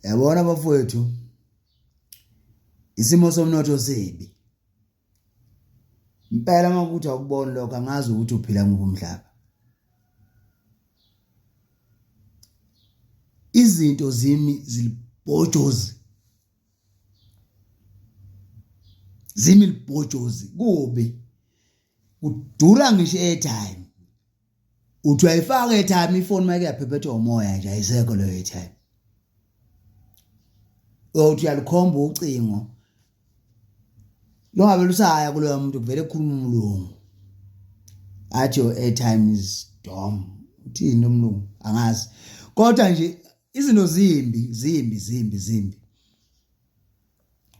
Yabona bafowethu, isimo somnotho sibi. Impela uma kuthi awukuboni lokho angazi ukuthi uphila nguphi umhlaba. Izinto zimi zilibhojozi. Zimi libhojozi kubi. Kudura ngisho airtime. Uthi uyayifaka airtime ifoni make yaphephethwa umoya nje ayisekho leyo airtime. Uthi uyalikhomba ucingo. Lungabe lusaya kuloyo muntu kuvele kukhuluma umlungu. Athi your airtime is dumb. Uthini lo mlungu? Angazi. Kodwa nje izinto zimbi, zimbi, zimbi, zimbi.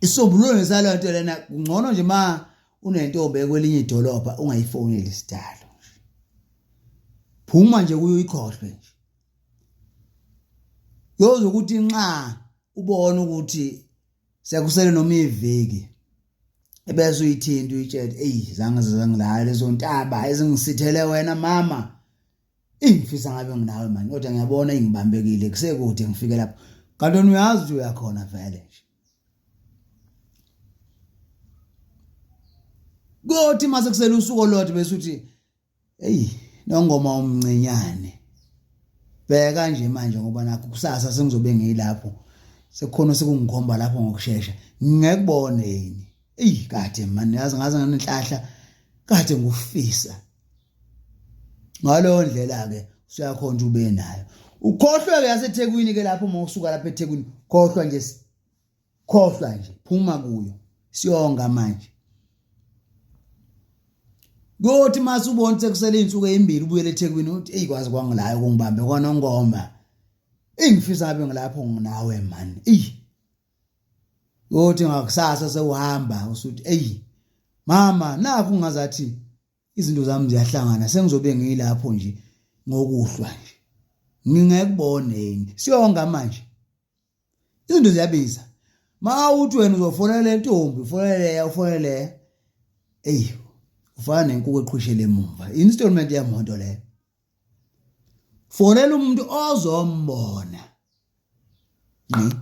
Isombululo saleyo nto lena kungcono nje ma unentombi ekwelinye idolobha ungayifoneli sidalo. Phuma nje kuyo ikhohlwe nje. Yoze ukuthi nxa ubona ukuthi sekusele noma iviki ebese uyithinta uyitshele eyi zange zangilaya lezo ntaba ezingisithele wena mama ingifisa ngabe nginawe manje kodwa ngiyabona ingibambekile kusekude ngifike lapho kanti wena uyazi ukuthi uyakhona vele nje kothi mase kusele usuku olodwa bese uthi Eyi nongoma omncinyane. Bheka nje manje ngoba nakho kusasa sengizobe ngilapho. Sekukhona sekungikhomba lapho ngokushesha. Ngingekubone yini? Eyi kade mani yazi ngaze nganenhlahla kade ngufisa. Ngaleyo ndlela ke usuyakhona ube nayo. Ukhohlwe ke yaseThekwini ke lapho uma usuka lapha eThekwini khohlwa nje khohlwa nje phuma kuyo siyonga manje kothi mase ubona sekusele izinsuku ezimbili ubuyele eThekwini uthi eyi kwazi kwangilayo kungibambe kwanongoma engifisa ngabe ngilapho nginawe man eyi kothi ngakusasa sewuhamba usuthi eyi mama nakhu ngazathi izinto zami ziyahlangana sengizobe ngilapho nje ngokuhlwa nje ngingekubone yini siyonga manje izinto ziyabiza ma uthi wena uzofonela le ntombi ufonele leya ufonele leya eyi ufana nenkuku eqhwishele emumva installment yemoto leyo fonela umuntu ozombona ngqi.